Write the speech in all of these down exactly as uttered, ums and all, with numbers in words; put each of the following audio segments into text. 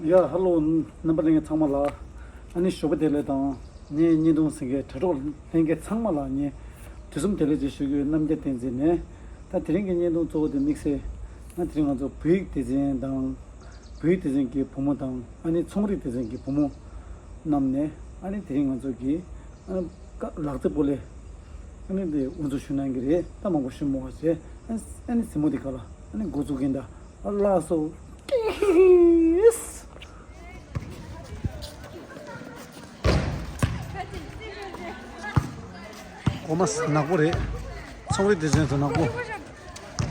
ཡ་ཧ་ལོ། རྣམ་པ་ལྷན་རྒྱས་ཚང་མ་ལ་ཨ་ནི་ཞོགས་པ་བདེ་ལེགས་དང་། ངའི་བརྙན་ཐུང་གཟིགས་མཁན་དྲ་གྲོགས་ལྷན་རྒྱས་ཚང་མ་ལ་ངས་དུས་གསུམ་བདེ་ལེགས་ཅེས་ཞུ་གི་ཡོད། རྣམ་རྒྱལ་བསྟན་འཛིན་ནས། ད་དེ་རིང་གི་བརྙན་ཐུང་གཙོ་བོ་དེ་དམིགས་བསལ་ང་དེ་རིང་ང་ཚོ་བོད་ཡིག་སྡེ་ཚན་དང་། བོད་ཡིག་སྡེ་ཚན་གྱི་བུ་མོ་དང་། ཨ་ནི་ཚོང་རིག་སྡེ་ཚན་གྱི་བུ་མོ་རྣམས་ནས། ཨ་ནི་དེ་རིང་ང་ཚོ་གི་ཨ་ནི་ཀ་ལག་རྩེད་སྤོ་ལོ་ཨ་ནི་དེ་དབུ་འཛུགས་ཞུ་གནང་གི་རེད། ད་མང་པོ་ཞུ་མི་དགོས་པ་བྱས། ཨ་ནི་མཛུབ་མོ་དེ་ག་ལ་ཨ་ནི་འགོ་འཛུགས་མཁན་ད་ཨ་ལགས་སོ། གོ་མ་ནག་པོ་རེད། ཚོང་རིག་སྡེ་ཚན་དུ་ནག་པོ།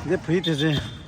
འདི་བོད་ཡིག་སྡེ་ཚན།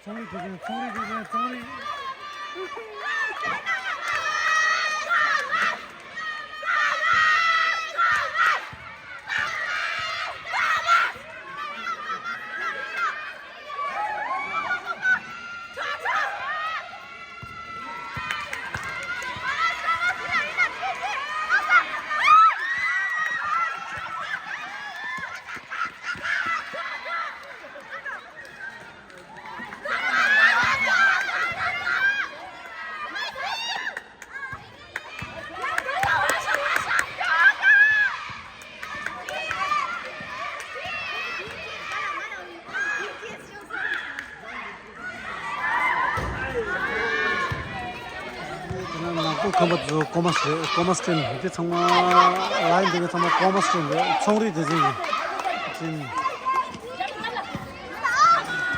ཚོང་རིག་དེ་ཚོ་ཚོང་རིག་དེ་ཚོ་ཚོང་རིག་ཁམས་པ་ཚོ་ཀོ་མ་སི་རེད། ཀོ་མ་སི་ཊིན་འདི་ཚང་མ་ལ་ཡིན་འདི་ག་ཚང་མ་ཀོ་མ་སི་ཊིན་རེད། ཚོང་རིག་སྡེ་ཚན་གྱི་ཅིན་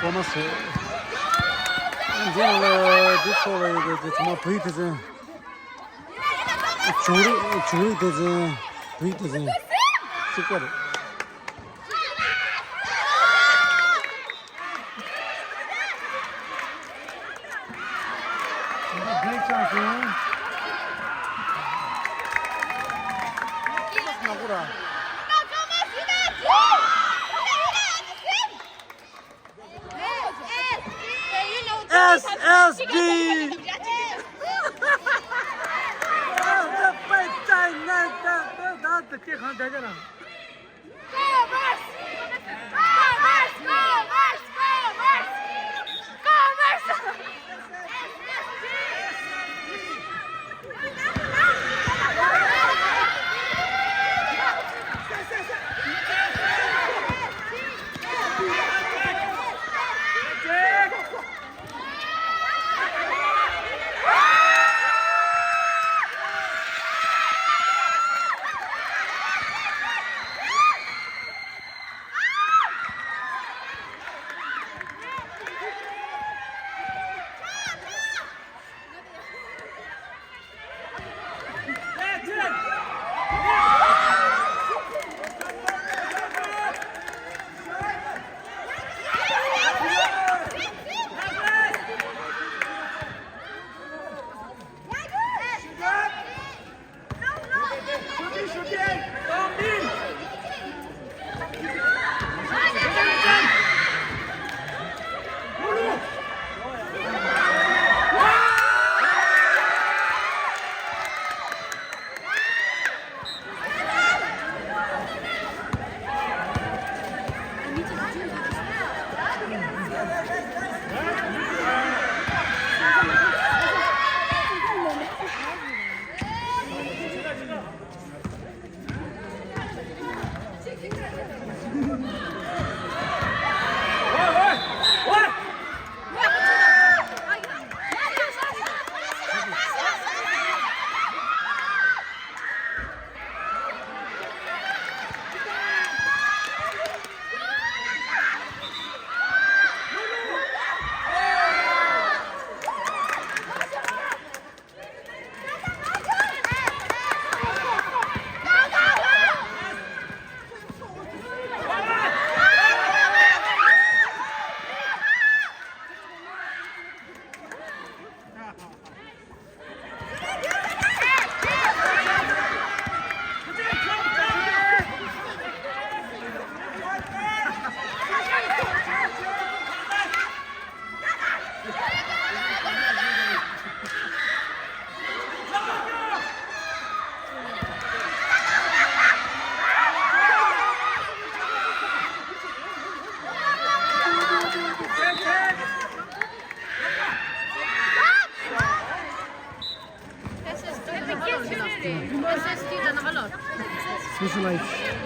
ཀོ་མ་སི་རེད། འདི་ནང་ལ་འདི་ཚོ་ལ་ཡོད་པའི་འདི་ཚང་མ་བོད་ཡིག་སྡེ་ཚན། བྱུང་རིག་བྱུང་རིག་སྡེ་ཚན། བོད་ཡིག་སྡེ་ཚན་གཅིག་པ་རེད། Great chance, man. S S D. Specialized.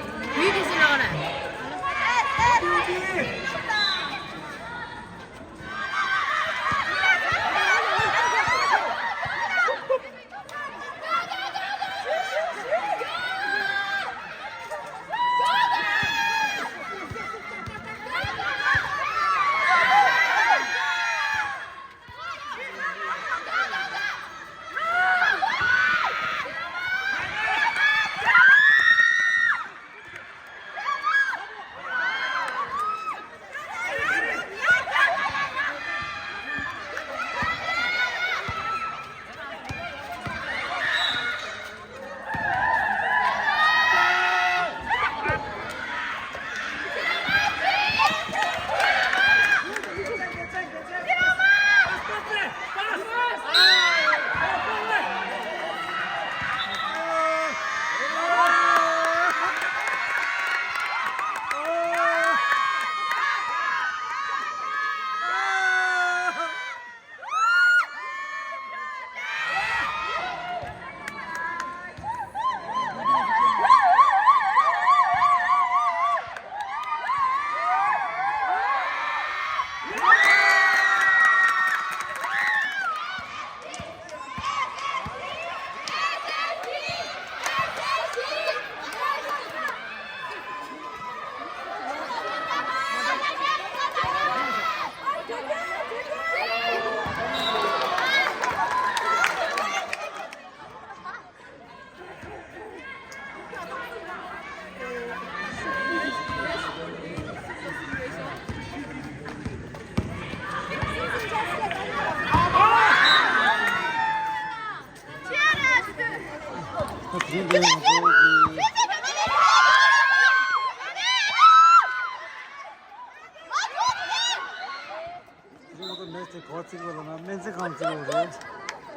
མེ་ཚེ་གོ་ཚིག་པ་ལ་ན་སྨན་རྩིས་ཁང་གཙོ་བོ་རེད།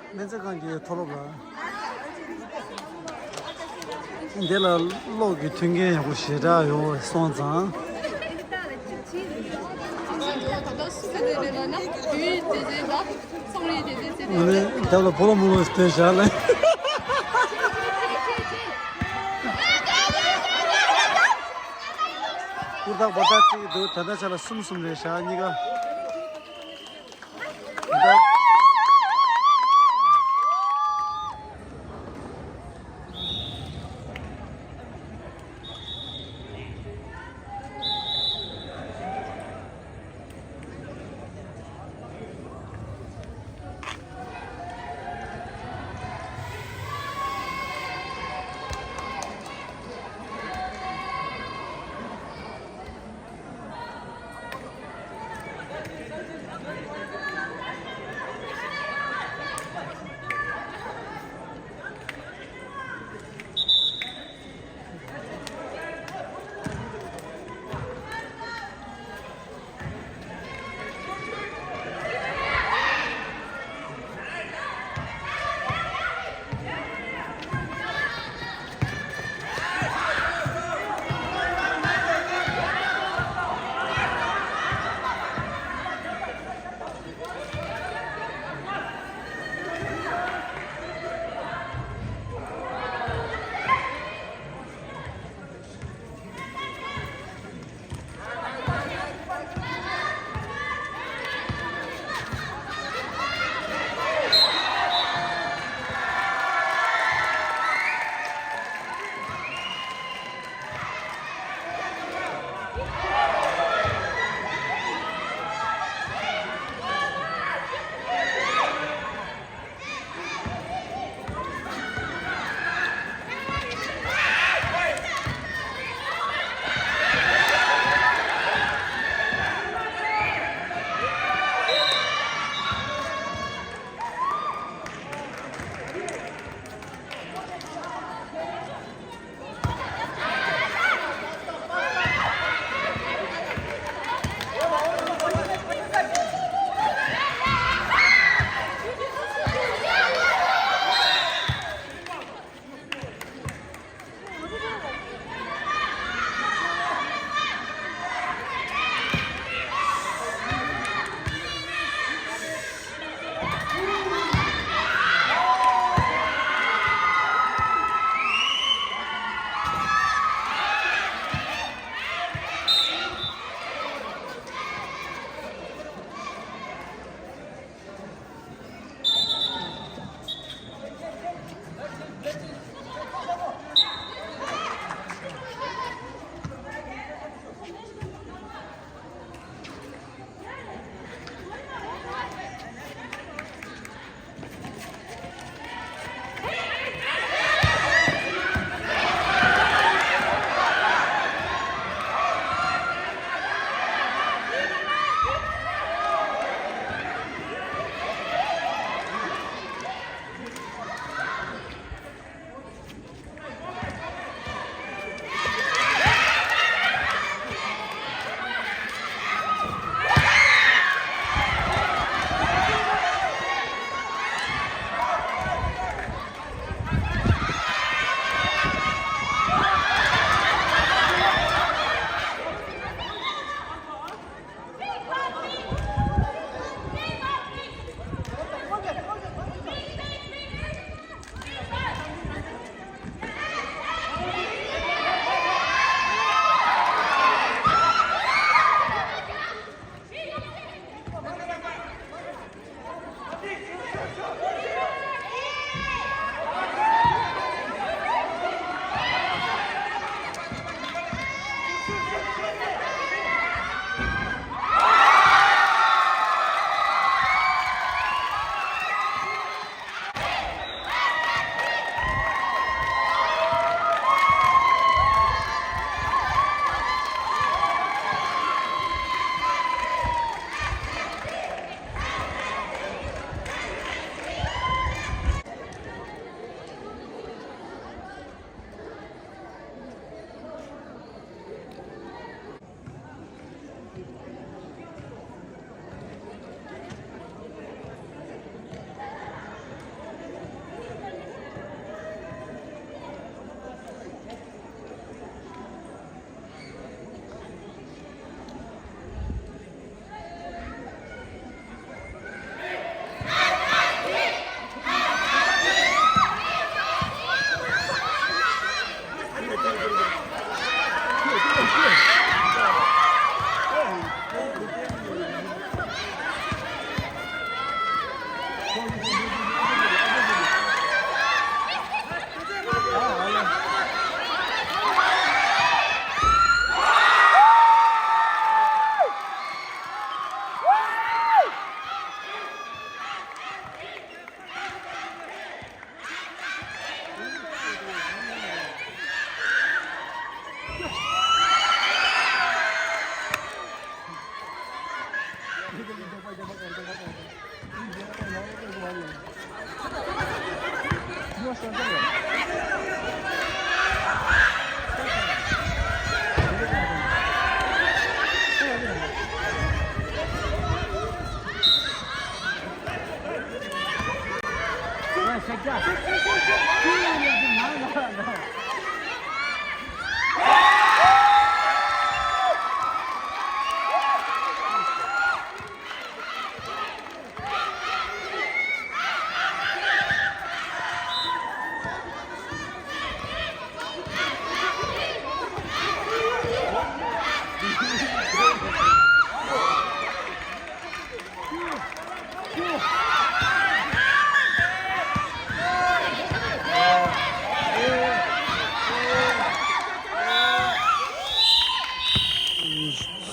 སྨན་རྩིས་ཁང་གི་མཐོ་སློབ་ལ། འདི་ལ་གློག་གི་མཐུན་རྐྱེན་ཡག་པོ་ཞེ་དྲག་ཡོང་བ་སོང་ཙང་། ད་ལྟ་སུ་ཟེར་ནས་ལབ་ན་དུས་དེ་ཚེ་ད་ཚོང་རིགས་དེ་ཚེ་ཟེར་ནས་ཨ་ནི་ལབ། ད་ལ་ཕོ་ལོ་མོ་ལོ་ཞིག་སྟོན་བཞག་ལེ། ཀུར་ཐག་པར་ཐག་གཅིག་འདུག་ད་ལྟ་ཆ་ལ་གསུམ་གསུམ་རེད་བཞག་གཉིས་ཀ།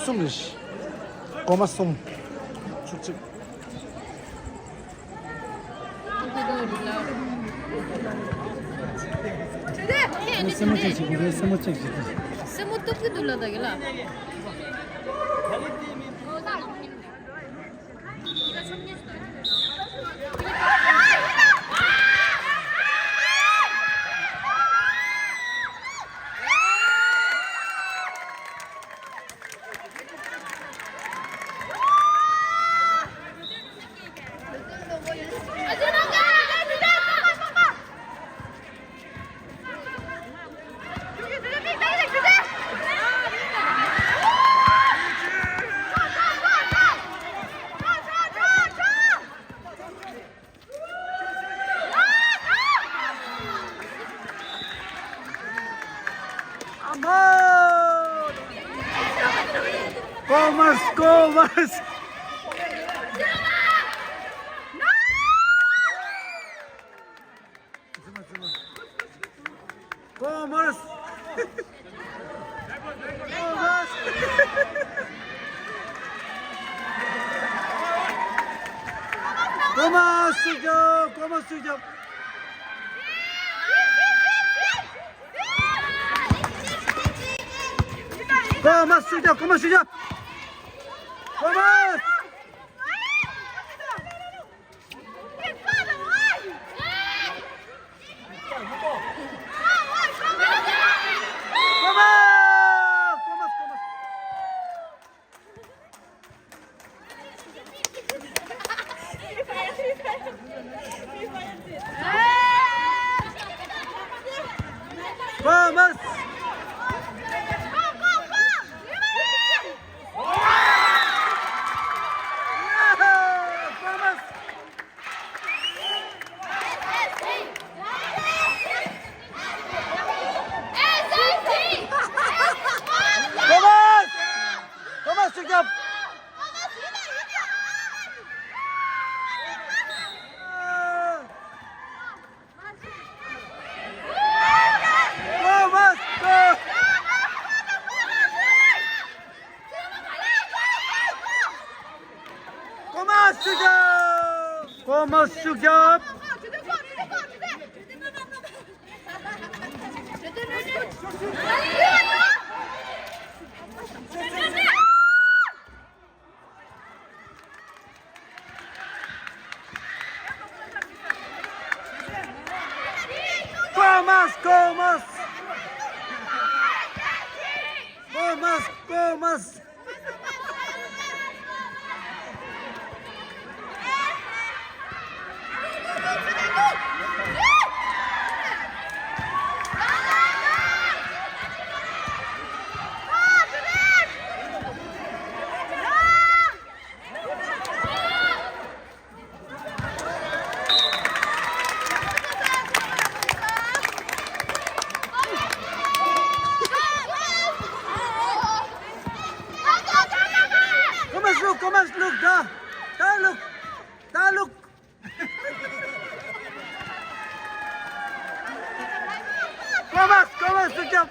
གསུམ་རེད། སྒོར་མོ་གསུམ། བཅུ་གཅིག་སེན་མོ་ཅིག་བྱེད་ཀྱི་རེད། སེན་མོ་ཅིག་བྱེད་ཀྱི། སེན་མོ་གཏུབ་ཀྱི་འདུག་ལ་ད་གི་ལ། Thomas, Thomas. Thomas. Thomas, Thomas, སུ་རྒྱབ། Thomas, སུ་རྒྱབ། Thomas, སུ་རྒྱབ། Thomas, སུ་རྒྱབ། Thomas. Thomas! Thomas! Thomas! Thomas, ཅིག་རྒྱབ། Thomas, go! Thomas, ཅིག་རྒྱབ། Thomas, ཅིག་རྒྱབ། Thomas, Thomas! Thomas, Thomas! Thomas, look, Thomas, look, da, da, look, da, look. Thomas, Thomas, good job.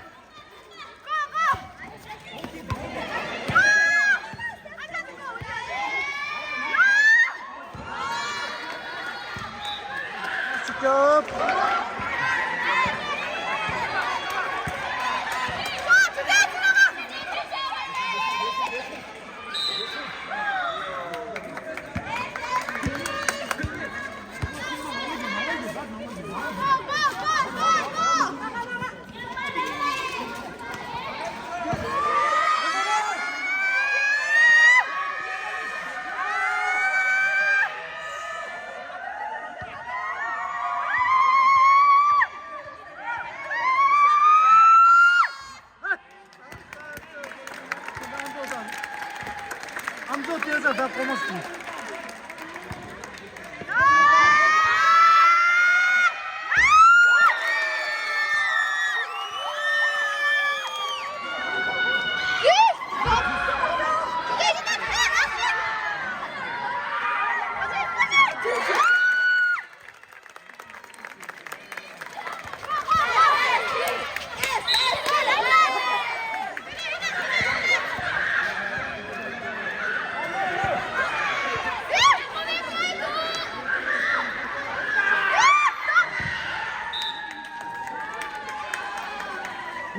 Good job.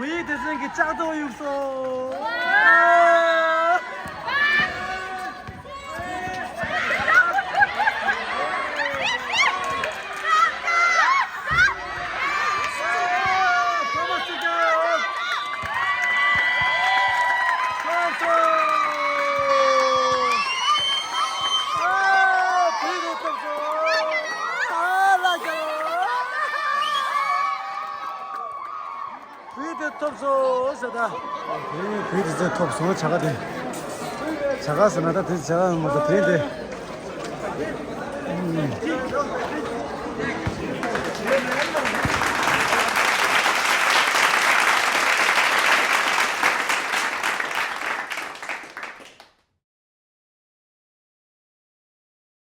བོད་ཡིག་སྡེ་ཚན་གྱི་ལྕགས་རྡོ་གཡུགས་སོང་། བུ་དེ་ཐོབ་སོང་ཟེར་ད། བུ་དེ་ཚོ་ཐོབ་སོང་བྱ་དགའ་དེ། བྱ་དགའ་ཟེར་ན་ད་དེ་བྱ་དགའ་མ་གཏོགས་དེ་དེ།